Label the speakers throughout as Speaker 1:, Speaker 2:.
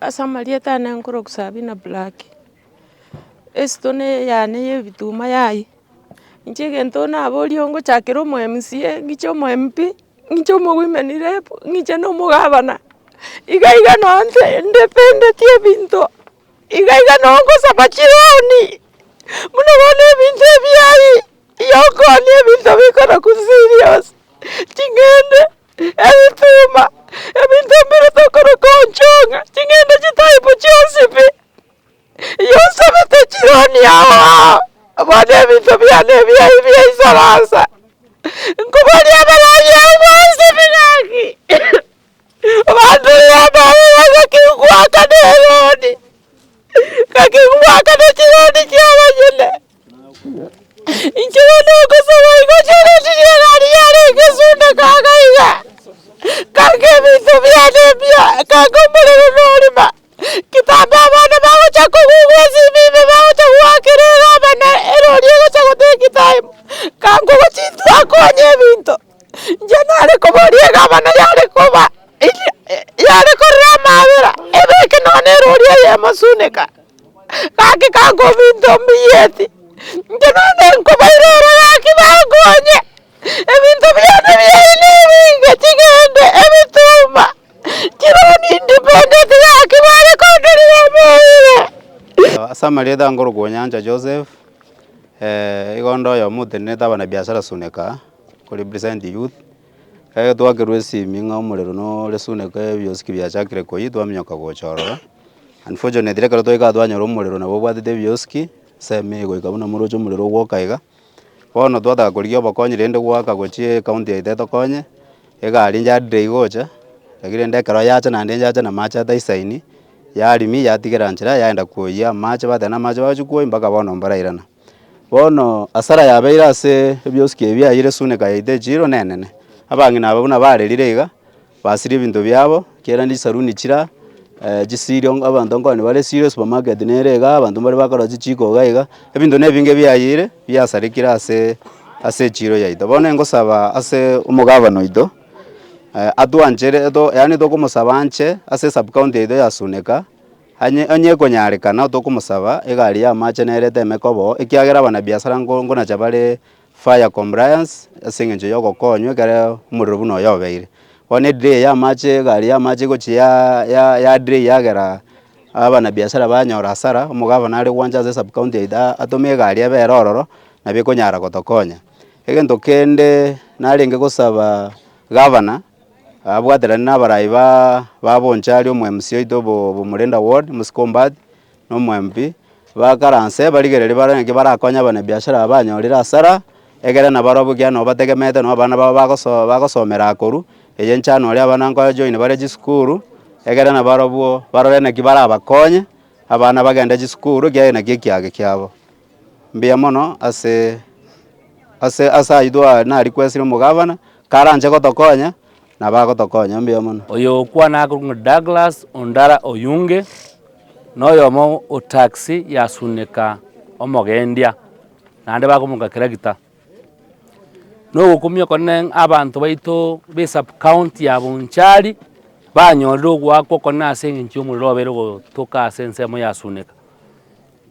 Speaker 1: Ase amarieta ane nkorokwa Sabina Black, esito na eyane ya ebituma yaye, inche egento naborie ngochakera omo MCA, ng'iche omo MP, ng'iche omo women rep, ng'iche na omogabana, iga iga nonye ndependeti ebinto. Iga iga noo ngosaba chironi, buna bono ebinto ebiayi, iyo okoonia ebinto bikoroku serious, ching'ende, ebituma, ebinto mbire tokoroka onchong'a, ching'ende chitype chionsi pi, iyo nsabete chironi ao ao, bono ebinto biane ebiayi biaisaransa, nkoboria abarai abwo bonsi pi gaki. Abanto b'amabe bagakigwaka neroni, gakigwaka ne chironi chi'abanyene. Inche bono ngosaba igo chironi chi'egari yarenge esundeka iga iga, kange ebinto biane ebia, kange omorero norima, kitambo abana bagocha kogugwa esimi ime bagocha goakera egabana erori egocha go take time, kango gochia intwe ebinto. Inche nare koboria egabana yare koba yare korora amabera, ebeke nonya na erori eyemo suneka, gaki kankominto mbiyeti, inche nonye nkobaira oro gaki bankonye, ebinto biane biaye na ebinge chigende ebituma, chironi independent gaki bare kondorera amabera.
Speaker 2: Ase amarieta nkorokwa Onyancha Joseph, igo onde oyomo otenenerete abanabiashara Suneka. Ko represent youth, ekero twakerwa esimi ng'a omorero nore suneka ebiosiki biachakire koyia twaminyoka gocha ororo, unfortunately ekero twaika twanyora omorero nabo obwatete ebiosiki, ensemo eye goika buna moroche omorero ogwoka iga, bono twataka korigia obokonyi rende goaka gochia ecounty yaito etokonye, egari nyadelay gocha, lakini rende ekero yacha naende yacha na amache ataisaini, yarimia yatigera nchera yaenda koyia amache bateba na amache bagochia koyia mpaka bono mbarairana. Bono hasara yabeire ase ebiosiki ebi biayire esuneka yaito echiro nenene, abang'ina aba buna barerire iga, basirie ebinto biabo, ekiagera chisaruni chira chisirio abanto nkorani bare esiro esupermarket nere igaa, abanto mbare bakorosia chichiko iga iga, ebinto na ebinge biayire biasarekire ase ase echiro yaito. Bono engosaba ase omogabana oito, atwanchere to yaani tokomosaba anche ase esub county yaito ya Suneka. Onye onye ekonyarekana tokomosaba egari y'amache nere eteme koba oo, ekiagera abanabiasara nko nkonacha bare fire compliance ase eng'encho ya ogokonywa ekere omorero buna oyo obeire. Bono edelay ya amache egari ya amache egochia ya ya ya delay yagera abanabiasara banyora hasara, omogabana are gwancha ase esub county yaito atome egari ebere ororo, nabo ekonyara gotokonya. Egento kende narenge gosaba gavana. Abwaterane na abarai ba Bonchari omo MC oito bo Bomorenda ward, Mosike Ombati, na omo MP, bakaranse barigererie bare naki barakonye abanabiashara aba banyorire hasara, egere nabarobwo ekiagera nabo bategemeete nabo abana babo bagoso bagosomera akorwa, eye nchano oria abana nkoe join bare chisukuru, egere nabarobwo barore naki barabakonye, abana bagende chisukuru ekiagera naki ekiage kiabo. Mbuya mono ase ase ase aywo twa narikwesire omogabana, karanche gotokonya, nabo agotokonya, mbuya mono.
Speaker 3: Oyo okwana akorokwa ng'a Douglas Ondara Oyunge, na oyomo o taxi yasuneka omogendia, naende bakomoka keragita. Na ogokumia okonene ng'a abanto baito ba esub county ya Bonchari, banyorire ogoakwa okonene ase eng'encho ya omorero obeire ogotoka ase ensemo ya Suneka.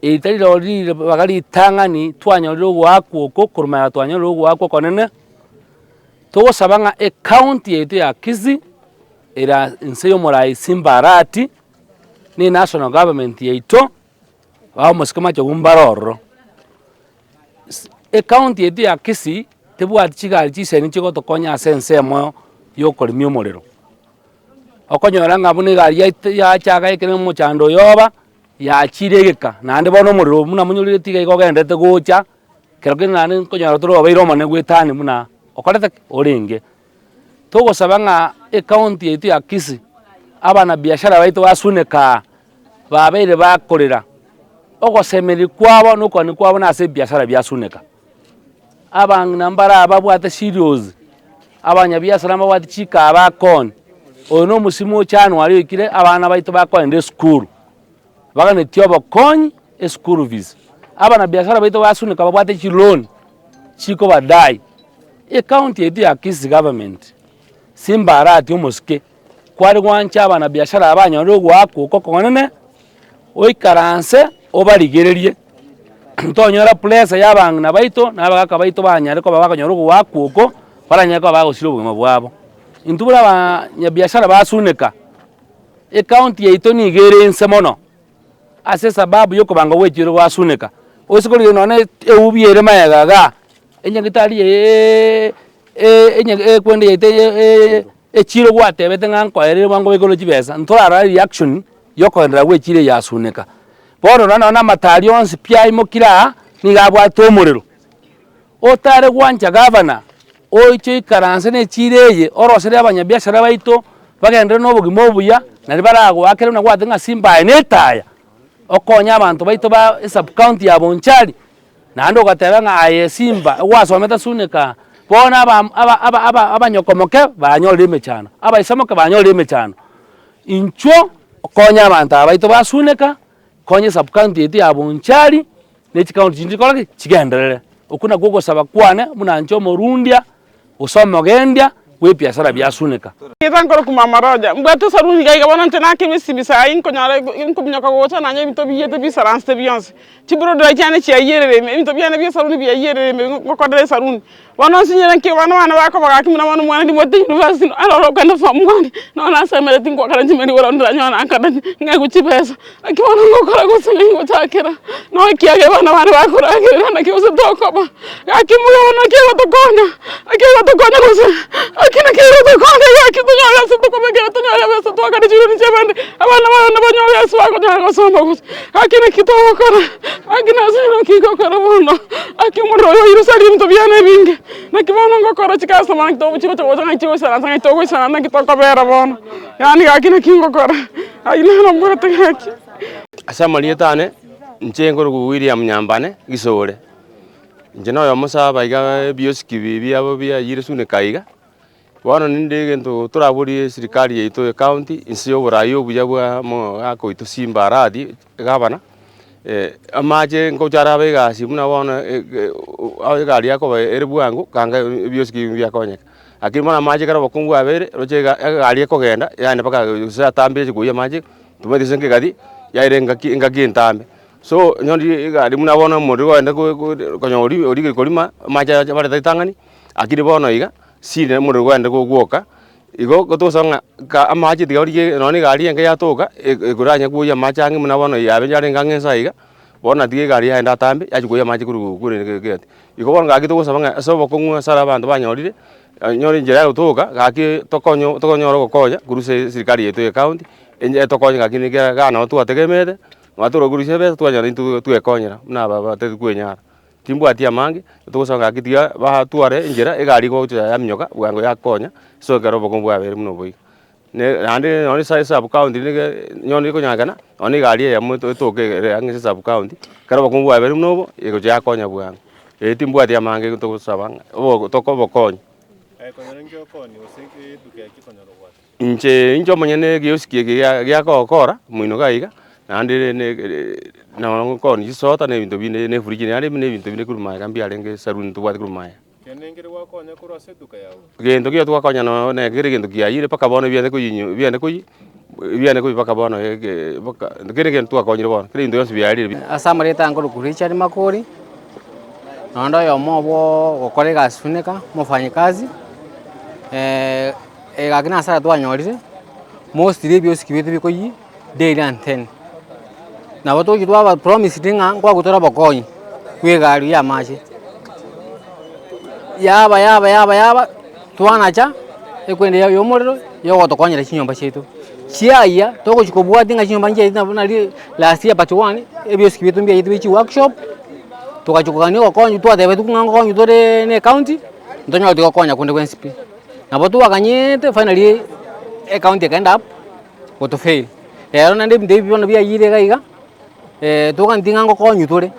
Speaker 3: Eri tari rirorio ribaga ritang'ani twanyorire ogoakwa oko, korwa magega twanyorire ogoakwa okonene, togosaba ng'a ecounty yaito ya Kisii, ere inse ya omorai Simba Arati, na enational government yaito, bamosike machogu mbare ororo. Ecounty yaito ya Kisii, tebwati chigari chisemi chigotokonya ase ensemo ya okoremia omorero. Okonyora ng'a buna egari yaito yacha iga ekero omochando oyo oba. Yachire egeka, naende bono omorero buna monyorereti iga igo ogenderete gocha, kero kende naende nkonyora tore obeire omonene goetania buna okorete ki? Orenge. Togosaba ng'a ecounty yaito ya Kisii, abanabiashara baito basuneka aa, babeire bakorera, ogosemeria kwabo na okogania kwabo nase ebiashara biasuneka. Abang'ina mbare aba babwate cereals. Abanyabiasara mbabwate chikaa bakoonia. Oyo na omosimo o January oikire abana baito bakoenda esukuru, baganetie obokonyi eschool fees. Abanabiasara baito basuneka babwate chiloan chikobadai. Ecounty yaito ya Kisii government, Simba Arati omosike, kware gwancha abanabiashara aba banyorire ogoakwa oko okonene, oikaranse obarigererie, ntonyora pressure ya abang'ina baito na abagaka baito banyare koba bakonyora ogoakwa oko, baranyare koba bagosira obogima bwabo. Intwe buna abanyabiashara basuneka, ecounty yaito nigo ere inse mono, ase esababu ya okobanga gwa echiro gwasuneka, ase korigereria nonye na eubi ere magega igaa, enyagitari ekwende yaito echiro gwatebete ng'a nkoerere bwango baikore chibesa, ntorarora reaction ya okogenderera gwa echiro eye yasuneka. Bono rora nonye na amatari onsi pi aimokire aa, nigo abwate omorero. Otare gwancha gavana, oiche oikaranse ne echiro eye, orosere abanyabiashara baito, bagenderere na obogima obuya, naende baragoakere buna gwateba ng'a simba aye na etaya, okonye abanto baito ba esub county ya Bonchari, naende ogateba ng'a aye simba gwasomete Suneka, bono aba aba aba aba abanyokomoke banyorire emechando, abaisamoke banyorire emechando. Inchuo okonye abanto aba baito ba Suneka, konya esub county yaito ya Bonchari, ne chikaunti chinde chikore ki? Chigenderere. Okwo nakwo ogosaba kwane buna inche omorundia, gose omogendia bwa ebiasara bia Suneka.
Speaker 4: Geta nkore kumama roja, mbwate esaruni iga iga bono inche nakerwa esimi saa eye nkonyora nkominyoka gocha nanye ebinto biyete bisaransete bionsi. Chibrodra chiane chiayierire ime, ebinto biane bia esaruni biayierire ime ngokorera esaruni. Bono nsinyire nki abana bane bakoba gaki buna bono omwana nimwete university aroro okogenda form one, nonya nasemereti ngoakana chimeri igoro ndiranyore nakana ng'egwe chibesa. Naki bono ngokora gose ng'ai ngochakera, nonya ekiagera abana bane bakoragerera naki gose tokoba, gaki mbuya naki egotokonya, naki egotokonya gose, gaki naki egotokonya gaki tonyore ase tokobekera tonyore ebesa twakane chironi chia abande, abana bane banyore ase bakonyara gosoma gose, gaki naki togokora, gaki nase naki ngokora bono, gaki omorero oyo oirosaria ebinto biane ebinge, naki bono ngokora chikasoma naki togochi gocha gocha ng'ai chigoisaransa ng'ai togoisaransa naki tokobera bono, yaani gaki naki ngokora. Ayio naro mbwate gaki.
Speaker 5: Ase amarieta ane, inche nkorokwa William Nyambane Gisore. Inche na oyomo ase aba iga ebiosiki bi biabo biayire Suneka iga, bono ninde egento toraborie eserikari yaito ya county, inse ya oborai obuya bwa omogaka oito Simba Arati egavana, amache ngocha arabe egasi buna bono egari yakoba ere bwango, kanga ebiosiki ebi biakonyeka. Lakini bono amache ekero obokungu bwabeire, roche iga egari ekogenda yaani mpaka gose atambe eche koiywa amache, tomanyeti gose nkegati, yaira engaki engaki entambe. So nyori egari buna bono omorero ogende ko ko konya ori origire korima, amache ache bareta ritang'ani, lakini bono iga, sida omorero gwagenda gogwoka, igo gotosaba ng'a ka amache tiga origie nonye na egari enke yatoka, ekoranya kwoyia amache ang'e buna bono yabe yarenge ang'e nsa iga, bono natiga egari yaenda atambe, yachia koiywa amache korwa kure gete. Igo bono gaki togosaba ng'a ase obokong'u ase abanto banyorire, nyore enchera ya gotoka, gaki tokonye tokonyora ogokonya korwa ase eserikari yaito ya ecounty, enye etokonye gaki niga igaa nabo twategemeete, nabo torokorusia ebesa twanyora intwe twekonyera buna aba batari kwenyara. Timbwati amange, togosaba gaki tiga batware enchera egari egocha yaminyoka bwango yakonya, ase ekero obokong'u bwabeire buna obo iga. Ne naende nonye ase esub county niga nonye ekonyarekana, nonye na egari eyemo etoke ere ang'e ase esub county, ekero obokungu bwabeire buna obo, egocha yakonya bwango. Eye timbwati amange togosaba ng'a obo toko obokonyi. Inche inche omonyene egiosiki eke gia giakogokora moino iga iga, naende ne nabo ngokoonia chisota na ebinto binde na efridge naende buna ebinto binde korwa magega mbiarenge esaruni ntobwate korwa magega. Gento kiaye twakonya nonya na kera egento kiayire mpaka bono ebiande koyinyu ebiande koyi ebiande koyi mpaka bono eke mpaka kera egento twakonyire bono, kera ebinto bionsi biarire pi.
Speaker 6: Ase amarieta nkorokwa Richard Makori, naende oyomo obo ogokora egasi Suneka, omofanyikazi, egaki na hasara twanyorire, mostly ebiosiki biaito bikoyia daily and ten. Nabo togochia twaba promised ng'a nkwagotora obokonyi bwa egari ya amache, yaba yaba yaba yaba twanacha ekwende ya omorero ya ogotokonyera chinyomba chiaito. Chiayia togochia kobwatia ng'a chinyomba nchiaito nabo nari last year but one, ebiosiki biaito mbiaito bie chiworkshop, togachia kogania ogokonyi twatebetiwe ng'a ngokonyi tore na ecounty, ntonyore tigokonya konde gwensi pi. Nabo twaganyete finally ecounty eka end up gotofail. Rero naende ebinto ebi bono biayire iga iga, toganeti ng'a ngokonywa tore,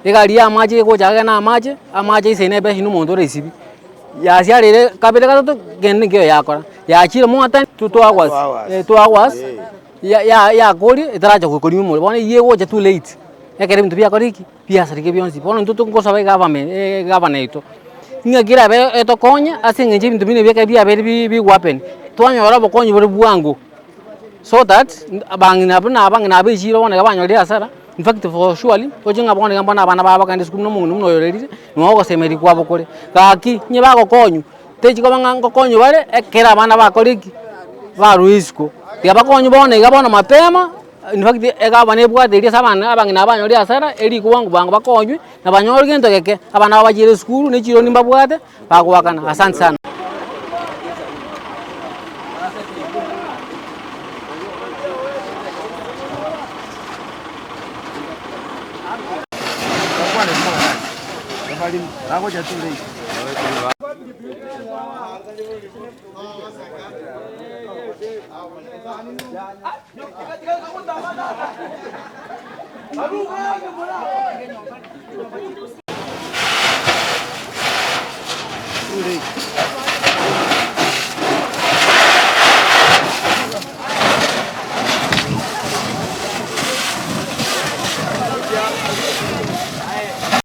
Speaker 6: egari ya amache egocha iga na amache, amache aisane ebesa na omonto oraisibi. Yasiareire kabere gatato, kende nkeiyo yakora, yachire more than two two hours, eh 2 hours, ya ya yakoria etaracha gokoria omorero, bono eywo egocha too late, ekero ebinto biakorire ki? Biasareka bionsi. Bono intwe togosaba egovernment egavana yaito, ng'aki erabe etokonye ase eng'encho ebinto buna ebi ekero biabeire bi bigohappen, twanyora obokonyi bore bwango, so that abang'ina buna abang'ina aba echiro bono iga banyorire hasara, in fact for surely, toche ng'a bono iga mbona abana babo bagende esukuru na omong'ina buna oyo orerire, noo ogosemeria kwabo kore. Gaki, onye bagokonywa, techi koba ng'a ngokonywa bare ekero abana bakorire ki? Barure isiko. Tiga bakonywe bono iga bono mapema, in fact egavana ebwate eria ase abana abang'ina aba banyore hasara, erikwo bwango bwango bakonywe, na banyore gento geke, abana aba bachiire esukuru, ne chironi mbabwate, bagoakana. Asante sana.